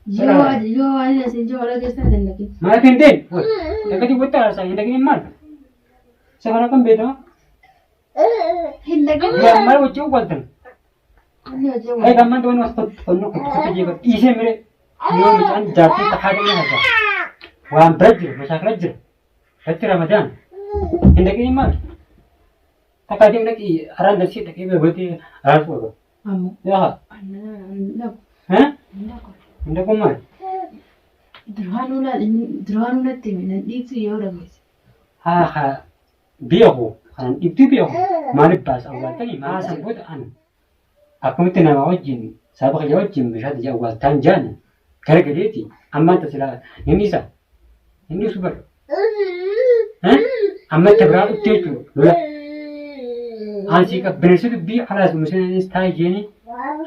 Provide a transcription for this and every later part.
Yoo yoo waan isin jiru wala keessa hin dhaqin. Maaliif hin deemne? Dhaqati walitti araarsaa hin dhaqin maal? Safara kan beekama. Hin dhaqin. Duraan maal wajjin awwaaltan? Inni hojii Ee gammaan ta'uun as kottu kottu kottu jeeqa dhiisee mire yoo mucaan jaartii tahaa ta'ee hasa. Waan bira jiru mashaakila jira. Irratti ramadaan hin dhaqin maal? Takka deem dhaqi haraan darsii dhaqee bira godhatee araarsuu qaba. Ammoo. Yaa. Hin dhaqu. Hee? Hin dhaqu. Hin dhaqu maal? Duraanuu laal duraanuu natti himi nan dhiibtu yoo dhageesse. Haa haa beeku kanan dhibduu beeku maaliif baasa awwaaltanii maal san booda an akkamitti nama wajjin sababa kiyya wajjin meeshaa tiyya awwaaltaan jaan gara galeeti ammaan tasilaa hin dhiisa hin dhiisu bara. Amma itti biraa dhufte jechuudha lola. Ansii qabbaneessa dubbii halaas museenis taa'e jeeni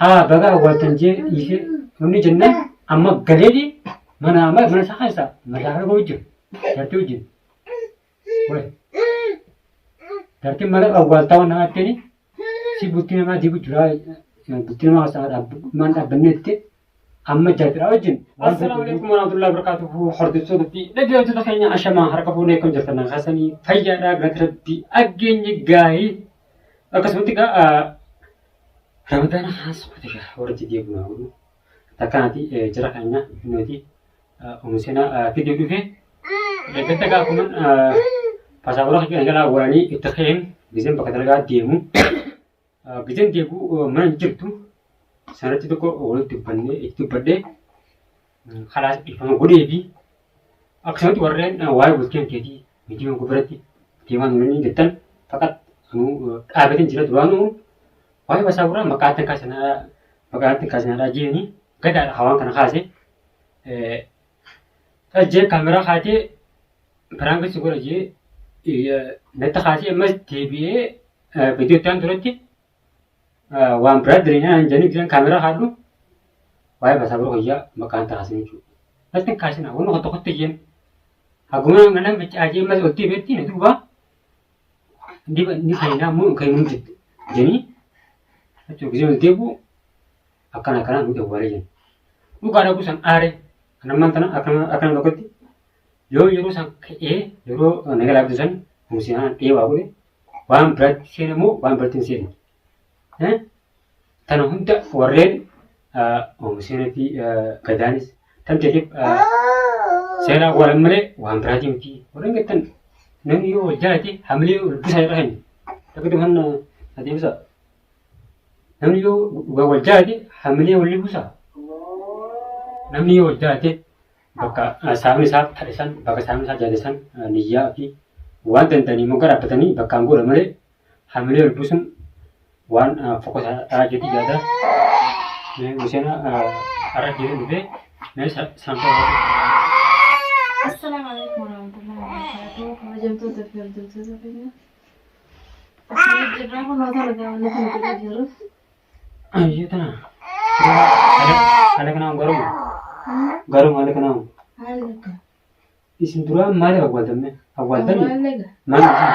haa baga awwaaltan jee dhiisee wanni jennaan amma galeeti mana amma mana isaa keessa mashaakala godhu jira jartii wajjin. Wayi jartiin mana awwaaltaa waan namaa ittiin si bultii namaa diigu jira bultii namaa keessa maan dhaabbannee itti amma jaartiidhaa wajjin. Assalaamu alaikum warahmatullahi wabarakatuhu hordoftoota fi dhaggeeffattoota keenya ashamaa harka fuunee akkam jirtan nagaa keessanii fayyaadhaa galata rabbii aggeenye gaa'ii akkasumatti egaa ramadaana haasofate egaa warra jidee bunaa godhu takkanaati jara keenya nuti umusina fidee dhufe eeggatti egaa akkuma paasaapora keenya jalaa waranii itti ka'een gizeen bakka dalagaa deemu Gizeen deebi'u mana hin jirtu sanatti tokko walitti dubbannee itti dubbadhee kalaas dhiifama godhee fi akkasumatti warreen waa'ee bultii keetii miidiyaa biratti deemaa nuranii jettan faqat anuu dhaabateen jira duraanuu waa'ee basaaburaa maqaa ittiin kaasanaa maqaa ittiin kaasanaadhaa jeeni gadaadha hawaan kana kaase jee kaameraa kaatee piraanki si godha jee natti kaasee ammas deebi'ee Viidiyoo itti aanu duratti waan biraa jireenyaa hin jedhanii giseen kaameraa haadhu waa'ee basaabura wayyaa maqaan taasisan jechuudha. Natti hin kaasina wanni tokko tokkotti iyyeen haguma nama ficaajee ammas oltii beetti na duuba ni fayyinaa immoo kan hin jettu jedhanii jechuudha giseen ol deebi'u akkana akkanaa nu dawwalee jenna. Dhugaa dhaguu san aare kan ammaan tana akkana tokkotti yoo yeroo san ka'ee yeroo naga laabdu san humsinaan dheewaa godhe waan biratti seene moo waan biratti hin seenne? Tana hunda warreen Huseena fi Gadaanis tan ta'eef seera awwaalan malee waan biraatii miti. Warreen jettan namni yoo wal jaalate hamilee wal busaa irra hin. Takka dhufan adeemsa. Namni yoo dhugaa wal jaalate hamilee wal busaa. Namni yoo wal jaalate bakka saamni isaa ta'e san bakka saamni isaa jaalate san niyyaa fi waan danda'anii moggaa dhaabbatanii bakkaan godha malee hamilee ol buusuun waan fokkosaadha jedhi yaada. Museena har'a jedhee dhufee mee saamsa Assalaamu alaikum warahmatullahi wabarakatuh. Kabajamtoota fi hordoftoota keenya. Asirra jirraa kun hoota lagaa wanni kun godhaa jiru. Ayyee tana. Haala kanaan garuma. Garuma haala kanaan. Haala akka. Isin duraa maaliif awwaaltamme? Awwaaltanii? Awwaallee gaa. Maal isin?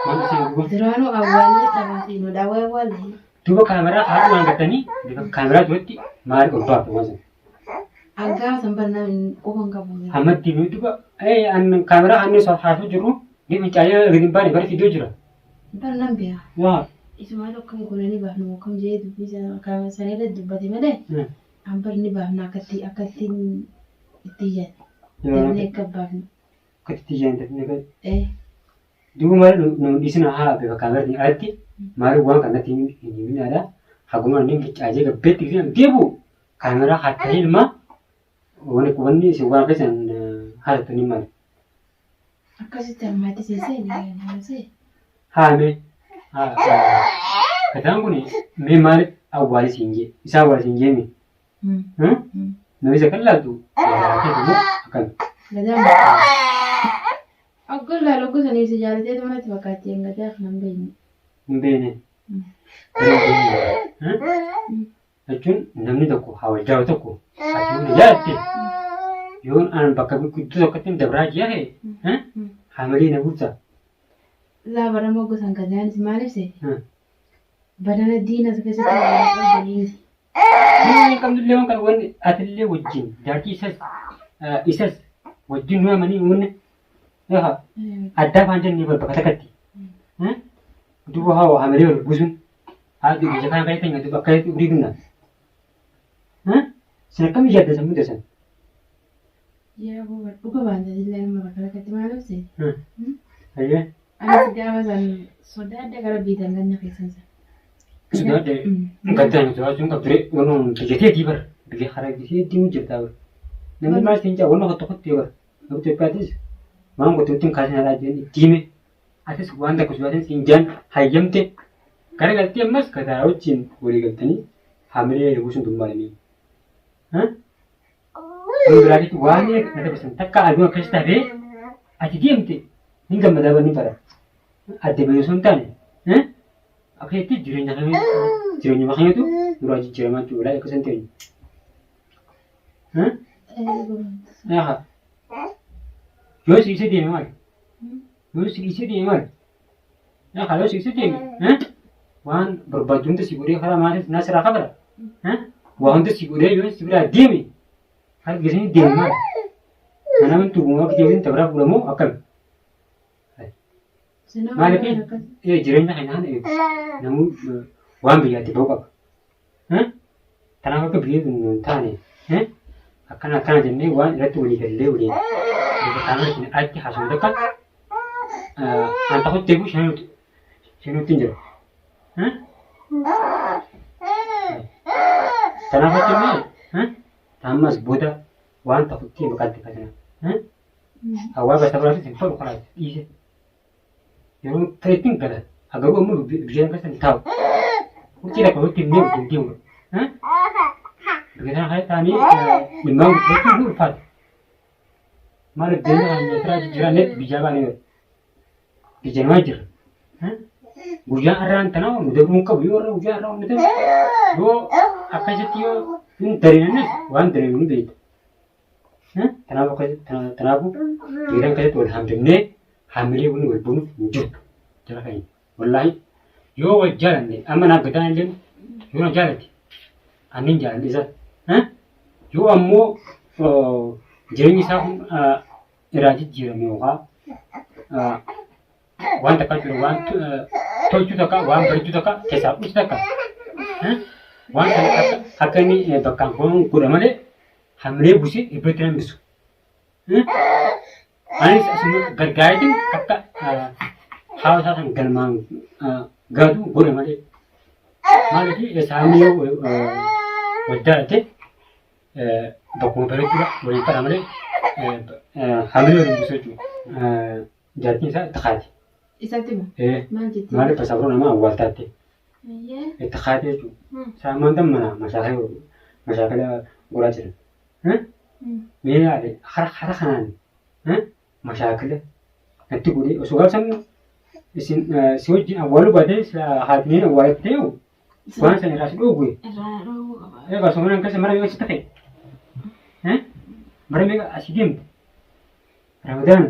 Maal isin guba? Duraanuu awwaallee dhabaasii nu dhawee awwaallee. Duuba kaameraa haadha waan gattanii bifa kaameraa duratti maaliif ol baafte waan sana? Angaa san barnaa quba hin qabu. Amma deemee duuba an kaameraa hannee haasuu jirru ni fincaa'ee gadi hin baane bara fidoo jira. Bar nan beeka. Waa. Isumaan akkam goone ni baafna moo akkam jedhee dubbii sana kaama sana irratti dubbate malee an bar ni baafna akkatti akkatti itti iyyan. Dafnee akka baafnu. Akkatti itti iyyan dafnee akka. Eh. Duuba maal nu dhiisina haa bifa kaameraatiin alatti maal waan kanatti hin himinaadha. Haguma inni fincaa'ee gabbeetti gisee deebi'u kaameraa hattanii ilmaa wanni wanni isin waan keessan haasoftan maali. Akkasitti ammaatti seesee ni see. Haa mee kataan kun mee maaliif awwaali siin jee isaa awwaali siin jee mee namni isa kan laaltu jaalatee immoo akkami. Gadaan Ogguun laal ogguu sanii si jaalatee manatti fakkaatti hin gadaa kan hin beekne. Hin beekne. Jechuun namni tokko haa wal jaalatu tokko ati yoo na jaalatte yoon an bakka guddoo tokkotti dabraa jee ka'e hamilee na buusa. Laa barama gosan gadaanis maaliif seete? Badana diina as keessatti waan qabdanii miti. Nama hin qabnullee waan kana wanni atillee wajjin jaartii isas isas wajjin nu amanii wanni addaa afaan jennee bar bakka takkatti. Duuba haa hamilee wal buusuun haa biyya kana kan ta'e duuba akka urii dunna. Sin akkamii yaadda sammuu teessan? Yaa boo dhuga baanta illee nama bakka takkatti maal obse? Ayyee. Anis gaafa san sodaadde gara biitan ganna keessan san. Sodaadde gadda sodaachuun qabdure waan biyya teetii bar biyya karaa biyya deemu jirtaa bar. Namni maal siin jaa waan tokko tokkotti bar. Nama Itoophiyaatis waan gote ittiin kaasin alaa jiran itti hime. Atis waan takka sodaatin siin jaan hayyamte gara galtee ammas gadaa wajjin walii galtanii hamilee buusuun tun maalimi. Waan biraatitti waan na dabarsan takka aduun akkas taatee ati deemte hin gammadaa banni bara. Adda bahee osoo hin taane akkasitti jireenya keenya jireenyuma keenyatu duraa jijjiiramaa jechuudha. Akkas hin ta'in. Yoo si isa deeme maali? Yoo si isa deeme maali? Yaa yoo si isa deeme waan barbaaddu hunda si godhee karaa maatis naa siraa kabala. Waa hunda si godhee yoo si biraa deeme harka geessanii deeme maali? Mana amantuu uumamaa kijeetiin tabiraa fuudhamoo akkami? Maaliif jireenya keenya kana namuu waan biyyaatti ba'u qaba. Kanaaf akka biyyi kun hin taane akkana akkana jennee waan irratti walii gallee waliin lafa kaamera isin alatti haasofnu takka an ta'utti eegu shanuutti hin jiru. Kanaaf achi immoo ammas booda waan ta'utti maqaatti kasina. Hawaa basa biraatti hin fedhu kanaaf dhiise. Yeroo ta'etti hin gala. Agaruu ammoo bishaan keessa hin taa'u. Huccii takka walitti himnee wajjin deemu. Biyya kana keessa taa'anii ilmaan guddifachuun ni ulfaata. Maaliif jireenya kana meetiraa jijjiirannetti biyyaa baanee jiru. Biyya namaa jira. Guyyaan har'aan tanaa nu dabruu hin qabu yoo har'a guyyaan har'aa nu dabru yoo akkasitti yoo hin dareenannes waan dareenu ni beekta. Kanaafuu akkasitti kanaafuu dhiiraan akkasitti wal haamdamnee haamilee waliin wal buunuuf hin jirtu. Jara keenya wallaahi yoo wal jaalanne amma naaf gadaan illee yoo na jaalate annin jaalanne isa. Yoo ammoo jireenyi isaa kun irraa jijjiirame yookaan waan takka jechuudha waan tolchuu takka waan bareechuu takka keessaa dhuftu takka waan kana akka akka inni bakkaan goon godha malee hamilee busee iddootti hambisu. Anis asuma gargaareetiin akka hawa isaa san galmaan gaatu godha malee maaliif isaanii yoo wal jaalate bakkuma bareechuudha waliin fadha malee hamilee waliin busuu jechuudha. Jaartiin isaa itti kaate. Isatti moo? Ee. Maal jettee? Maaliif basabroo nama awwaaltaatte? Ayyee. Itti kaate jechuudha. Hmm. Isaan maanta mana mashaakala mashaakala godhaa jiran. Hmm. Mee yaade hara hara kanaan mashaakala natti godhee osoo gaafsan isin si wajjin awwaaluu baatee sila haatiniin awwaalattee waan sana irraa si dhoowwe. Irraa dhoowwuu qaba. Egaa osoo mana keessa mara meeqa sitti ta'e? Mara meeqa asii deemte? Ramadaan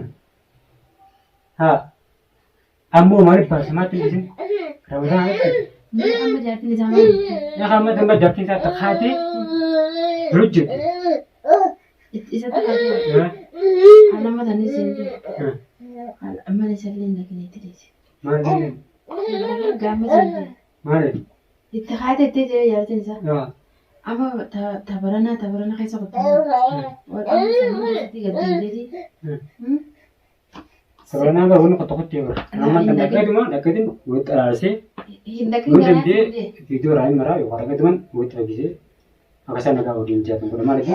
haa ammoo maaliif baasamaatti hin dhiisin Ramadaan alatti Mee amma jaartiin isaa maal jetti? yaa amma amma jaartiin isaa takkaatee dura jirti. Isatti kaatee haala amma tanii siin jiru. Haala amma isallee hin dhaqine itti dhiise. Maal Gaama siin jiru. maal Itti kaatee itti jira jaartiin isaa. yaa Amma tabaranaa tabarana keessa qottee. Wal amma sammuu keessatti gad deebiiti. Sabaranaa bara wanni qotta qottee bara. Amma kan dhaqeetuma dhaqeetin walitti araarsee Hin dhaqin yoo garaa danda'e siin viidiyoo irraa hin maraa yookaan dhaqeetuman walitti fayyisee akka isaan nagaa waliin jiraatan godha maaliif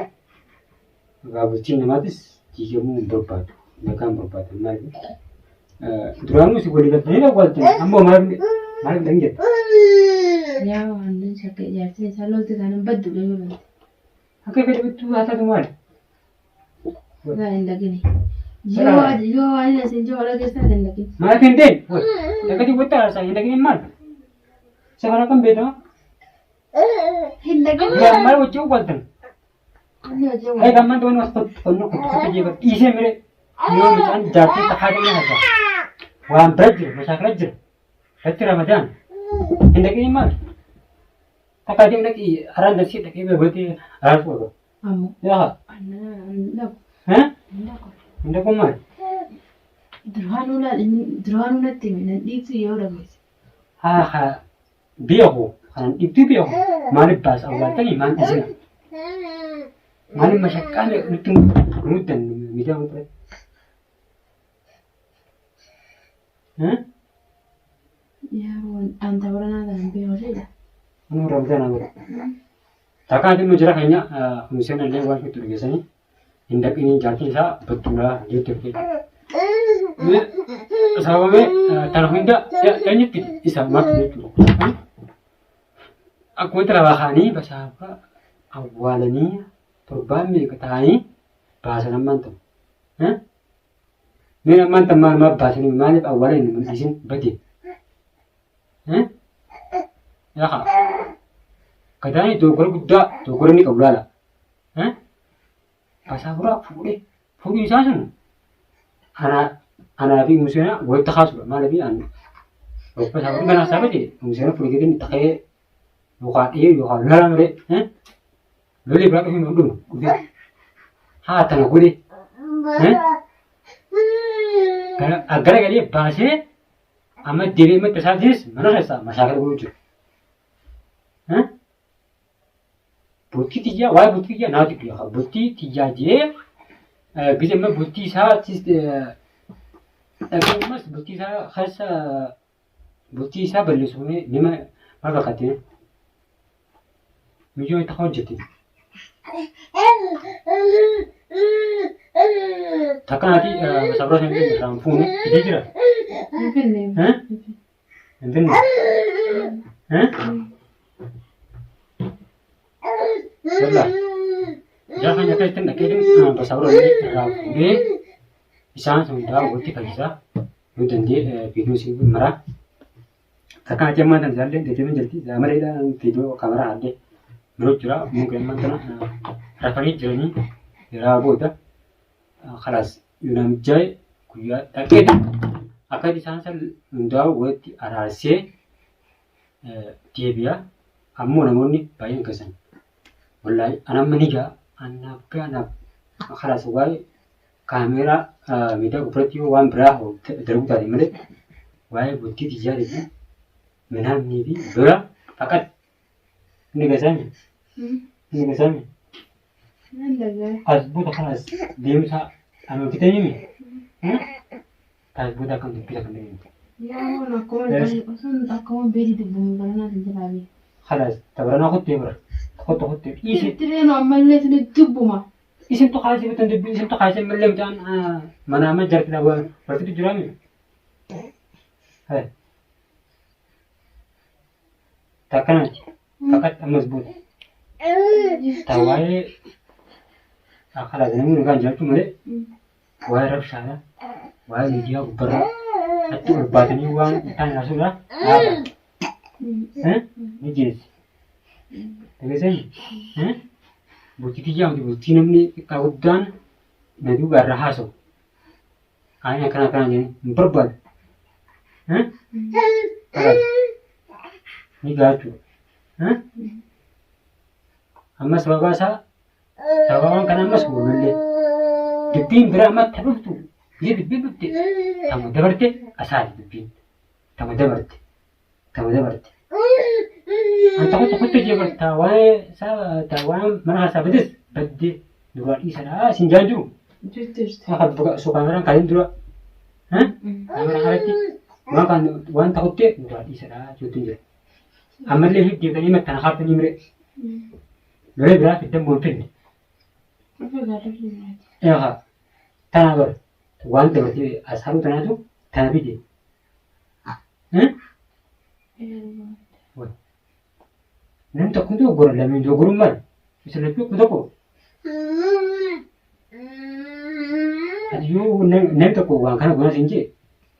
nagaa bultiin namaatis diigamuu hin barbaadu nagaa hin barbaadu maaliif duraanuu si walii galtanii awwaaltan ammoo maaliif maaliif dhaqin jetta. Yaa waan shakkee jaartiin isaa lolte taanaan baddu yoo lolte. Akka fedhe bittuu haa taatu maali? Laa hin dhaqini. Yoo yoo waan inni asiin jiru wala keessaa hin dhaqin. Maaliif hin deemu? Dhaqati walitti araarsaa hin dhaqin maal? Safara kan beekama. Hin dhaqin. Duraan maal wajjin awwaaltan? Inni hojii Ay gamman ta'uun as qonnoo kutukutu jeeqa dhiisee mire yoo mucaan jaartii takkaa ta'ee hasa. Waan bira jira mashaakala jira. Irratti ramadaan hin dhaqin maal? Takka deem dhaqi haraan darsii dhaqee beekooti araarsuu qaba. Ammoo Yaa. Hin dhaqu. Hee? Hin dhaqu. Hin dhaqu maali? Duraanuu laal duraanuu natti hime nan dhiibtu yeroo dhageesse. Haa haa beeku kanan dhibduu beeku maaliif baasa awwaaltanii maal dhiisina? Maaliif mashaqqaa nutti muddan miidiyaa muddan? Yaa anta baranaa kanan beeku jedha. Anu ramzana bara. Takkaa dhimma jira keenya Museen illee waan fittu dhageessanii hin dhaqiniin jaartiin isaa battuudha jetti dhufee. Sababame tana hunda eenyutti isa maaf jechuudha. Akkuma itti lafaa kaanii basaafa awwaalanii torbaan meeqa ta'anii baasan ammaan ta'u. Mee ammaan tan maal maaf baasanii maaliif awwaalan hin mul'isin bade. Yaa Gadaanii dogoggora guddaa dogoggora inni qabu laala. Basaafuraa fuudhee fuudhii isaa sun anaa fi Museenaa walitti kaasudha. Maaliif an basaafurii kana isaa bade Museenaa fuudhee gadi inni ta'ee yookaan dhiyee yookaan lola malee lolli biraa dhufee hin dhumu dhufee haa tana godhe gara galee baasee amma deebi'ee madda isaatiis mana keessaa mashaakala godhuu jiru. Bultii tiyyaa waa'ee bultii tiyyaa naatu beeka. Bultii tiyyaa jee gisa amma bultii isaa dhaqee ammas bultii isaa keessa bultii isaa balleessu nama maal fakkaatti? Miyyoo itti hojjete. Takka naati sabra sana irraa hin fuune fidee jira. Hin finne. Hin finne. Yalla. Gaafa nyaata ittiin dhaqee sabra irraa fuudhee isaan sun hundaa walitti fayyisaa yoo danda'e viidiyoo isin maraa. Takka ati ammaan tana jaallee deddeebiin jirti. Mareedha viidiyoo kaameraa haallee biroo jira. Muka ammaan tana rafanii jiranii yeroo booda kalaas yoonaan mijaa'e guyyaa dhaqee akka isaan san hundaa'u walitti araarsee deebi'a. Ammoo namoonni baay'een keessan wallaahi an amma ni ga'a anaaf ga'a naaf kalaas waa'ee kaameeraa miidiyaa gubbaatti yoo waan biraa darbuu taate malee waa'ee bultii tiyyaatii fi minaamnii fi lola faqat inni gasaami inni gasaami Nan dhaga'a. as booda kanas deemsa ani hojjetanii mi as booda akkam dubbisa kan deemu Yaa waan akkuma osoo akkuma beeti dubbamu baranaa sin jalaa beeku. kalas tabaranaa kottee bara kottu kottee dhiisi Tireen ammallee sini dubbuma. Isintu kaasee bitan dubbii isintu kaasee mallee mucaan mana amma jarti dha barsiitu jira mi? Takkanaati. Fakat ammas buuta. Ta waa'ee akkalaa namni nagaan jiraachuu malee waa'ee rabshaadha waa'ee miidiyaa gubbarraa achi ol baatanii waan hin taane haasa'uudha dhaaba. Ni geessi. Dhageessanii? Bultii tiyyaa miti bultii namni xiqqaa guddaan na duuba irraa haasa'u. Ani akkana akkana jedhanii hin barbaadu. Kanaaf ni ga'a jechuudha. Amma sababaa isaa sababaan kana ammas walollee dubbiin biraa amma ta dhuftu biyya dubbiin dhufte tama dabarte asaati dubbiin tama dabarte. Tama dabarte. An tokko tokkotti hojii barta waa'ee isaa ta waan mana keessaa bades baddee duraa dhiisadha isin jaan jiru. Jirti jirti. Akka buka so kaameraan kanin dura. Kaameraan alatti waan kan waan ta'utti duraa dhiisadha jechuun jira. Ammallee hiddeetanii mattana kaaftanii mire. Lolee biraa fiddan boon fidne. Dhufe gaarra biraati. Eegaa tanaa bara waan dabartee as haruu tanaatu tana fide. Namni tokko hin dogoggora lameen dogoggoruun maali? Isa lachuu akkuma tokko. Ati yoo namni tokko waan kana goona siin jee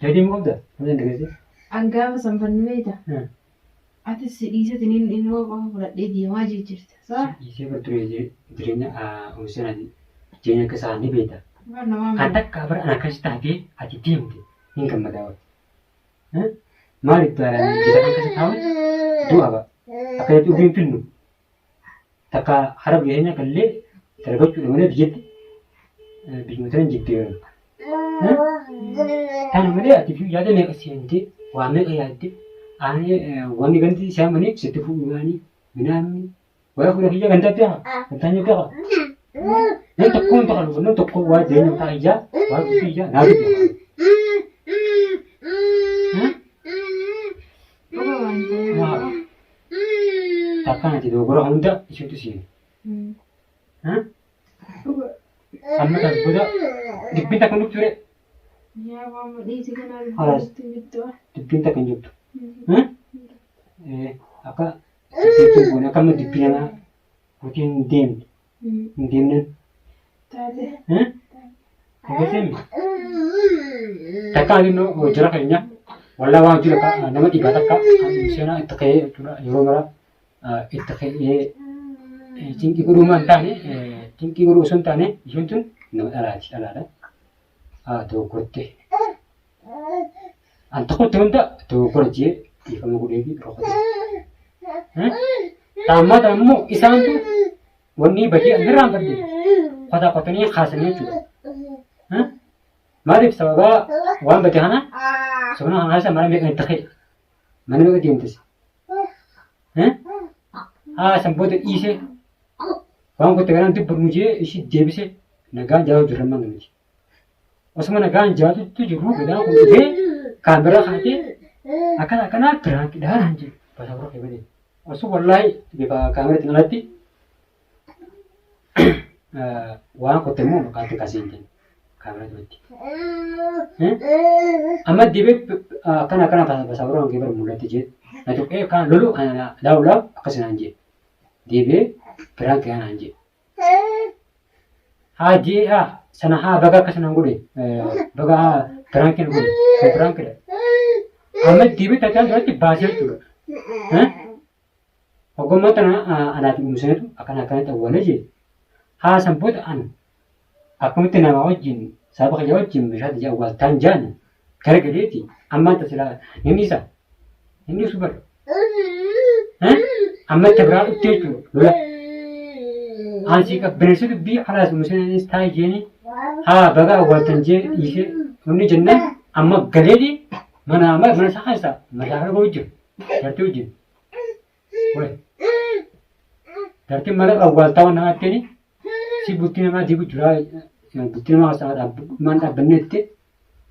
jala deemuu qabda. Nama dandeessee. An gaafa san fanni beekta. Ati si dhiisetiin inni ilmoo qofa fudhadhee deemaa jirta. Saa? Dhiisee bar ture jireenya umuseen ati jireenya akka isaa ni beekta. Bar namaa An takka bar an akkas taatee ati deemte hin gammadaa bar. Maaliif jira kan keessa taa'u du'a ba'a. Akka itti ofiin finnu takka hara biyya keenya gallee dalagachuudha malee biyyatti biyyuma tana jibbee. Kana malee ati fi yaada meeqa seentee waa meeqa yaadde ani wanni ganti isaan maniif sitti fuudhuudhaani minaamni waa'ee fuula kiyya gantaa beeka gantaa ni beeka. Nan tokkoon tokko nan tokko waa jireenya mataa kiyyaa waa bultii kiyyaa naatu beeka. Dhuga waan ta'eef. Takkaan ati dogoggora hunda isheetu seene. Dhuga. Amma taas booda dubbiin takka hin dhuftu ree. Yaa waan dhiisi kanaa Halas. dubbiin jirtu. Dubbiin takka hin jirtu. Akka dubbiin kun akka amma dubbii namaa fuutee hin deemne hin deemnen. Taate. Dhageessee takka ani immoo jara keenya wallaa waan jiru akka nama dhibaa takka seenaa itti ka'ee jechuudha yeroo mara itti ka'ee cinqii godhuu maan taane cinqii godhuu osoo hin taane isheen tun nama dhalaati dhalaadha. Haa dogoggorte. An tokkotti hunda dogoggora jee dhiifama godhee fi rukute. Taammaa ta'an immoo isaantu wanni badii an irraan badde qotaa qotanii kaasanii jechuudha. Maaliif sababaa waan bade kana sabana kana keessa mana meeqa itti ka'e mana meeqa deemtes. Haa san booda dhiisee waan gotte kanaan dubbannu jee ishii deebise nagaan jaalatu jirra mana miti. Osuma nagaan jaalatutti jirru gadaan kun dhufee kaameraa kaatee akkana akkanaa piraankidhaa naan jedhe basaabura kee malee. Osoo wallaahi bifa kaameraatiin alatti waan kotte immoo maqaatti kaasee hin jennu kaameraa duratti. Amma deebi'ee akkana akkana basaabura kee bara mul'atti jee na tuqee kan lolu kana laawu laawu akkas naan jee deebi'ee piraankii naan jee. Haa jee haa sana haa baga akkas naan godhe baga haa piraankii na godhe kun piraankidha. Amma deebi'ee tataan duratti baasee jechuudha. Ogummaa tana anaaf uumsanetu akkana akkanatti awwaalee jee. Haa san booda an akkamitti nama wajjin saba kiyya wajjin meeshaa tiyya awwaaltaan jaani gara galeeti ammaan tasilaa inni isa inni isu bara. Amma itti biraa dhuftee jechuudha lola. An sii qabbaneessa dubbii halaas uumsanis taa'e jeeni haa baga awwaaltan jee dhiisee inni jennaan amma galeeti mana mana isaa keessa meeshaa kana godhu jira. Jartii wajjin. Way. Jartiin mala awwaaltaa waan namaa ittiin si bultii namaa diigu jira bultii namaa haasaa maan dhaabbannee itti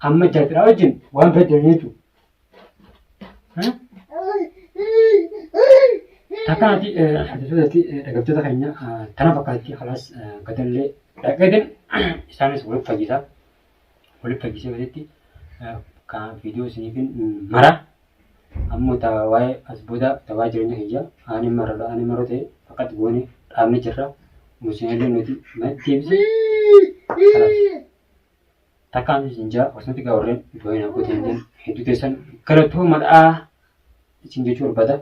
amma jaartiidhaa wajjin waan bira jiranii jechuudha. Takkaati hordoftootatti dhaggeeffattoota keenya tana fakkaatti kalaas gadallee dhaqeetiin isaanis walitti fayyisa. Walitti fayyisee gaditti kan viidiyoo isiniifin mara. Ammoo ta waa'ee as booda ta waa'ee jireenya kiyya ani marra ani marra ta'e fakkatti goone dhaabne jirra. Musinillee nuti deebise. Kalaas takkaan isin jaa osumti gaa warreen du'ee na goote hin hedduu teessan galatoomadhaa isin jechuu barbaada.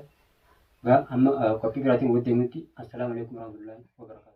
Gaa amma qophii biraatiin walitti deemutti assalaamu alaikum warahmatullahi wabarakatuh.